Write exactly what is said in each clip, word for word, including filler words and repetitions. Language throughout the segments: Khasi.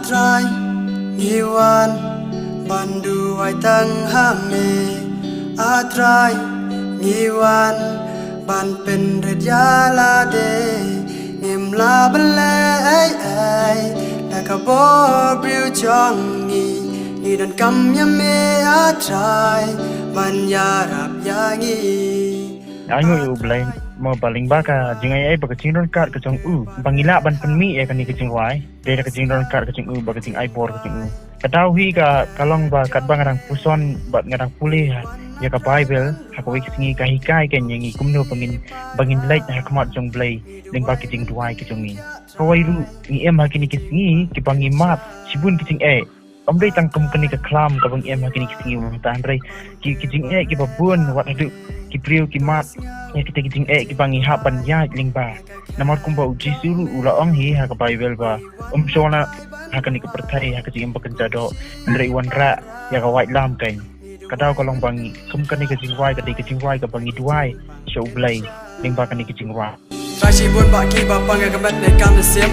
Trai, ngi wan ban duwai tang ha me. A Trai, ngi wan ban pynrit ïa lade. Ngim lah ban leh ei ei da ka bor briew jong ngi. Ngi donkam ïa me, A Trai, ban ïarap ïa ngi. Ai nguh ïa U Blei, mo ba lyngba ka jingaiei bad ka jingdonkam ka jong u ba ngi lah ban pynmih ïa kane ka jingrwai. Dei da ka jingdonkam ka jong u bad ka jingai bor ka jong u. Ka daw hi ka, ka long ba katba nga dang puson bad nga dang pule ha ïa ka Baibl ha kawei ka sngi, ka hikai ka ïa ngi kumno ba ngin, ba ngin leit ha khmat jong U Blei lyngba ka jingduwai ka jong ngi. Kawei ruh, ngi im ha kine ki sngi kiba ngi mad shibun ki jingeh. Ym dei tang kum kane ka khlam kaba ngi im ha kine ki sngi mynta, hynrei ki, ki jingeh kiba bun, wat haduh ki briew ki mad ïa kita ki jingeh kiba ngi hap ban ïaid lyngba. Namar kumba U Jisu ruh u la ong hi ha ka Baibl ba ym shong la ha kane ka pyrthei ha ka jingim ba kynja doh, hynrei u wanrah ïa ka waitlam kein. Ka daw ka long ba ngi, kum kane ka jingrwai ka dei ka jingrwai kaba ngi duwai sha U Blei lyngba kane ka jingrwai. Trai shibun ba ki ba pang ïa ka met ne kam ne sim.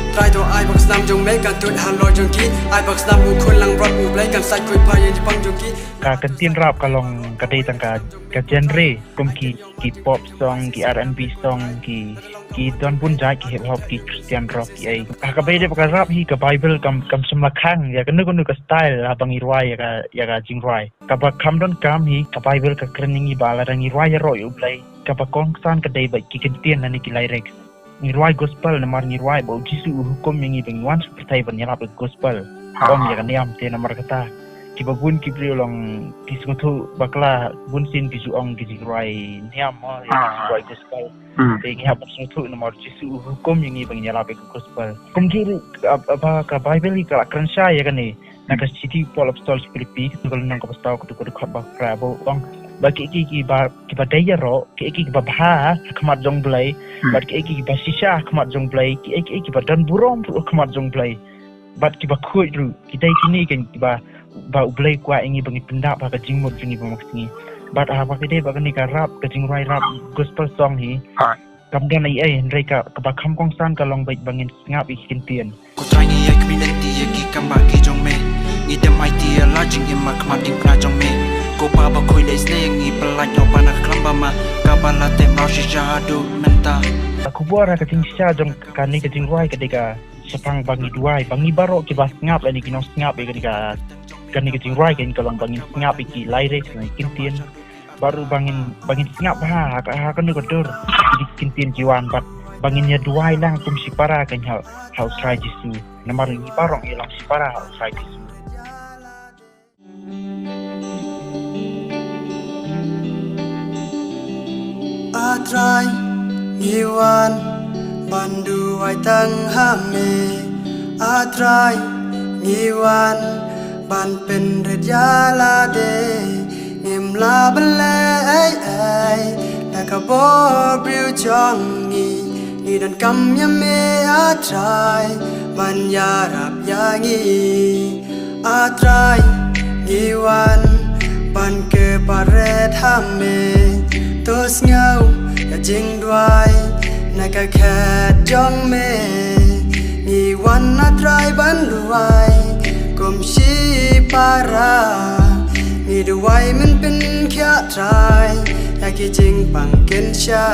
Trai to ai ba ka snam jong me kan tuid halor jong ki. Ai ba ka snam u khun langbrot U Blei kan sait khuid pha ïa jingpang jong ki. Ka kyntien rap ka long ka dei tang ka, ka genre kum ki, ki pop song, ki R and B song, ki, ki don bun jait, ki hip hop, ki Christian rock, ki ei. Ha kaba ïadei bad ka rap hi ka Baibl kam, kam shym la khang ïa kano kano ka style haba ngi rwai ïa ka, ïa ka jingrwai. Kaba kham donkam hi ka Baibl ka kren ïa ngi ba lada ngi rwai ïaroh ïa U Blei, kaba kongsan ka dei bad ki kyntien lane ki lyrics. Ngi rwai gospel namar ngi rwai ba U Jisu u hukum ïa ngi ba ngi wan sha pyrthei ban ïalap ïa ka gospel. Ym ïa ka niam te, namar kata kiba bun ki briew long ki sngewthuh bakla, bunsien ki ju ong ki jingrwai niam mo, ïa ki jingrwai gospel. Te ngi hap ban sngewthuh namar U Jisu u hukum ïa ngi ba ngin ïalap ïa ka gospel. Kumjuh ruh, ah, ah, ba ka Baibl hi ka la kren shai ïa kane. Na ka shithi u Paul Apostol sha Philippi, ka lynnong kaba saw, ka dkhot ba phra, ba u ong ba kiei kiei kiba, kiba dei ïaroh, kiei kiei kiba bha ha khmat jong U Blei, bad kiei kiei kiba shisha ha khmat jong U Blei, kiei kiei kiba don burom ruh ha khmat jong U Blei, bad kiba khuid ruh, ki dei kine kein kiba, ba U Blei u kwah ïa ngi ba ngin pyndap ha ka jingmut jong ngi ba ma ka sngi. Bad haba ka dei ba kane ka rap, ka jingrwai rap gospel song hi, kam don ei ei, hynrei ka, kaba kham kongsan ka long beit ba ngin sngap ïa ki kyntien. Ko Trai, ngi ïai kmie lynti ïa ki kam ba ki jong me. Ngi dem aiti ïa la jingim ha khmat diengphna jong me. Ko Pa Bakhuid, leh sngewbha ïa ngi, pyllait noh ba na ka khlam ba ma, kaba la teh mraw shisha haduh mynta. Ka khubor ha ka jingshisha jong kane ka jingrwai ka dei ka shaphang ba ngi duwai ba ngi baroh kiba sngap lane ki nongsngap ïa kane ka, kane ka jingrwai kein ka long ba ngin sngap ïa ki lyrics lane ki kyntien. Bad ruh ba ngin, ba ngin sngap ha, ha, ha kano ka dur ki kyntien ki wan, bad ba ngin ïa duwai lang kum shipara kein ha, ha U Trai Jisu. Namar ngi baroh ngi long shipara ha U Trai Jisu. A Trai, ngi wan ban duwai tang ha me. A Trai, ngi wan ban pynrit ïa lade. Ngim lah ban leh ei ei da ka bor briew jong ngi. Ngi donkam ïa me, A Trai, ban ïarap ïa ngi. A Trai, ngi wan ban kypareh ha me. To sngew ïa ka jingduwai na ka khet jong me. Ngi wan, A Trai, ban duwai kum shipara. Ngi duwai men pynkhiah, Trai, ïa ki jingpang kynsha.